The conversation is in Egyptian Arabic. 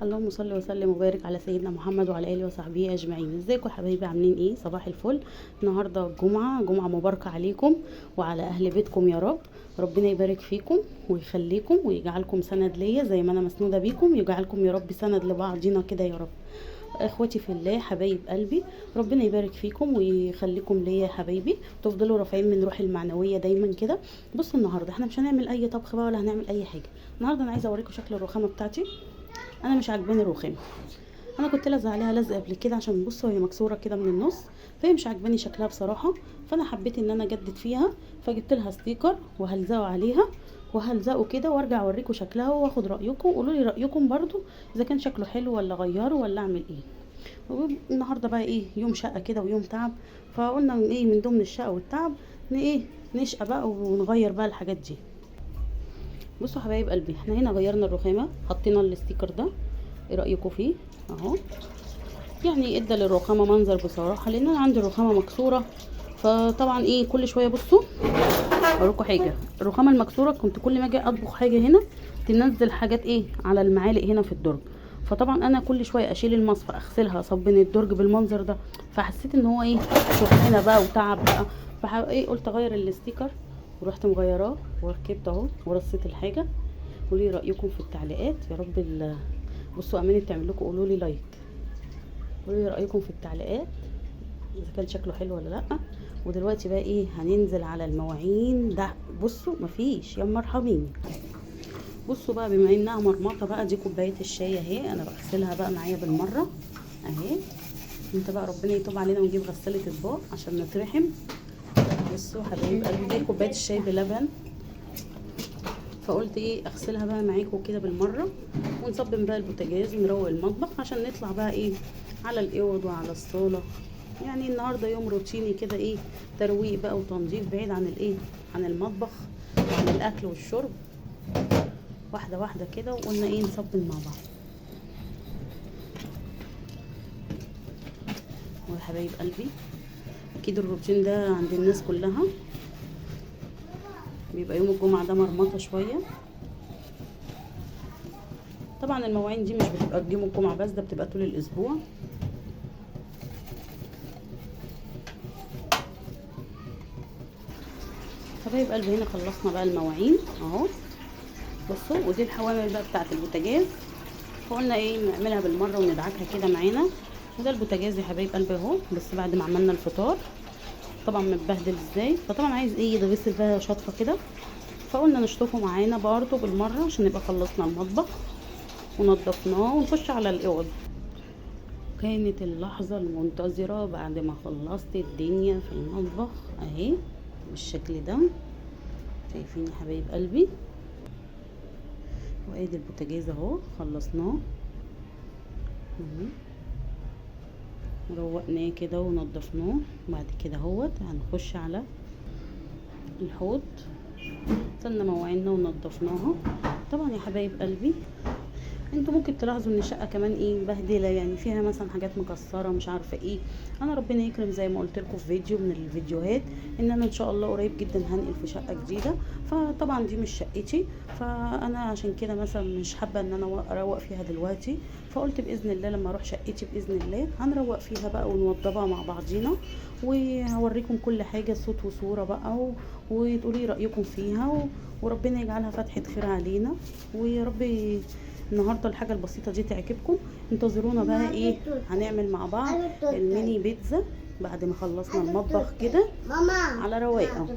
اللهم صل وسلم وبارك على سيدنا محمد وعلى اله وصحبه اجمعين. ازيكم يا حبايبي؟ عاملين ايه؟ صباح الفل. النهارده الجمعة، جمعه مباركة عليكم وعلى اهل بيتكم يا رب. ربنا يبارك فيكم ويخليكم ويجعلكم سند ليا زي ما انا مسنوده بيكم، يجعلكم يا رب سند لبعضينا كده يا رب. اخواتي في الله، حبايب قلبي، ربنا يبارك فيكم ويخليكم ليا يا حبايبي، تفضلوا رافعين من روحي المعنوية دايما كده. بصوا النهارده احنا مش هنعمل اي طبخ بقى ولا هنعمل اي حاجة. النهارده انا عايزه اوريكم شكل الرخامه بتاعتي. انا مش عاجباني الرخامه، انا كنت لازقه عليها لزق قبل كده عشان بصوا هي مكسورة كده من النص، فهي مش عاجباني شكلها بصراحة. فانا حبيت ان انا اجدد فيها، فجبت لها sticker وهلزقه عليها وهلزقه كده وارجع اوريكم شكلها واخد رايكم. قولوا لي رايكم برضو اذا كان شكله حلو ولا غيره ولا اعمل ايه. النهارده بقى ايه، يوم شقه كده ويوم تعب، فقلنا من ايه من ضمن الشقة والتعب ايه نشقى بقى ونغير بقى الحاجات دي. بصوا حبايب قلبي، احنا هنا غيرنا الرخامه، حطينا ال sticker ده، ايه رايكم فيه؟ اهو يعني ادى للرخامه منظر بصراحة، لان انا عندي الرخامه مكسورة، فطبعا ايه كل شوية. بصوا اوريكم حاجة، الرخامه المكسورة كنت كل ما اجي اطبخ حاجة هنا تنزل حاجات ايه على المعالق هنا في الدرج، فطبعا انا كل شوية اشيل المصفى اغسلها اصبن الدرج بالمنظر ده، فحسيت ان هو ايه شغلانة بقى وتعب بقى. فايه قلت اغير ال sticker، ورحت مغيراه وركبت اهو ورصيت الحاجة. قولي رايكم في التعليقات يا رب. بصوا اماني بتعمل لكم، قولوا لي like، قولوا لي رايكم في التعليقات اذا كان شكله حلو ولا لا. ودلوقتي بقى ايه هننزل على المواعين ده. بصوا مفيش يا مرحبين. بصوا بقى بما انها مرمطه بقى، دي كوباية الشاي اهي، انا بغسلها بقى معايا بالمرة اهي. انت بقى ربنا يتوب علينا ونجيب غسالة اطباق عشان نترحم. بصوا حبايب قلبي، دي كوباية الشاي بلبن، فقلت ايه اغسلها بقى معاكم كده بالمرة، ونصبن بقى البوتاجاز ونروق المطبخ عشان نطلع بقى ايه على الاوض وعلى الصاله. يعني النهارده يوم روتيني كده، ايه ترويق بقى وتنظيف بعيد عن الايه عن المطبخ وعن الاكل والشرب، واحدة واحدة كده. وقلنا ايه نصبن مع بعض. وحبايب قلبي اكيد الروتين ده عند الناس كلها، بيبقى يوم الجمعة ده مرمطه شوية. طبعا المواعين دي مش بتبقى يوم الجمعة بس، ده بتبقى طول الاسبوع. حبايب قلبي هنا خلصنا بقى المواعين اهو. بصوا ودي الحوامل بقى بتاعه البوتاجاز، فقلنا ايه نعملها بالمرة وندعكها كده معانا. وده البوتاجاز يا حبايب قلبي اهو، بس بعد ما عملنا الفطار طبعا متبهدل ازاي، فطبعا عايز ايه يتغسل بقى شطفه كده، فقلنا نشطفه معانا برضو بالمرة عشان نبقى خلصنا المطبخ ونضفناه ونخش على الاوض. كانت اللحظة المنتظره بعد ما خلصت الدنيا في المطبخ اهي بالشكل ده، شايفين يا حبايب قلبي. وادي البوتاجاز اهو خلصناه روقناه كده ونضفناه. بعد كده اهوت هنخش على الحوض، غسلنا مواعيننا ونضفناها. طبعا يا حبايب قلبي انتوا ممكن تلاحظوا ان الشقة كمان ايه مبهدله، يعني فيها مثلا حاجات مكسرة مش عارفه ايه. انا ربنا يكرم زي ما قلت لكم في فيديو من الفيديوهات ان انا ان شاء الله قريب جدا هنقل في شقه جديدة، فطبعا دي مش شقتي، فانا عشان كده مثلا مش حابة ان انا اروق فيها دلوقتي، فقلت باذن الله لما اروح شقتي باذن الله هنروق فيها بقى ونوضبها مع بعضينا، وهوريكم كل حاجة صوت وصوره بقى وتقولي رايكم فيها، وربنا يجعلها فتحه خير علينا. ويا رب النهارده الحاجة البسيطة دي تعجبكم. انتظرونا بقى ايه هنعمل مع بعض الميني بيتزا بعد ما خلصنا المطبخ كده على رواقه.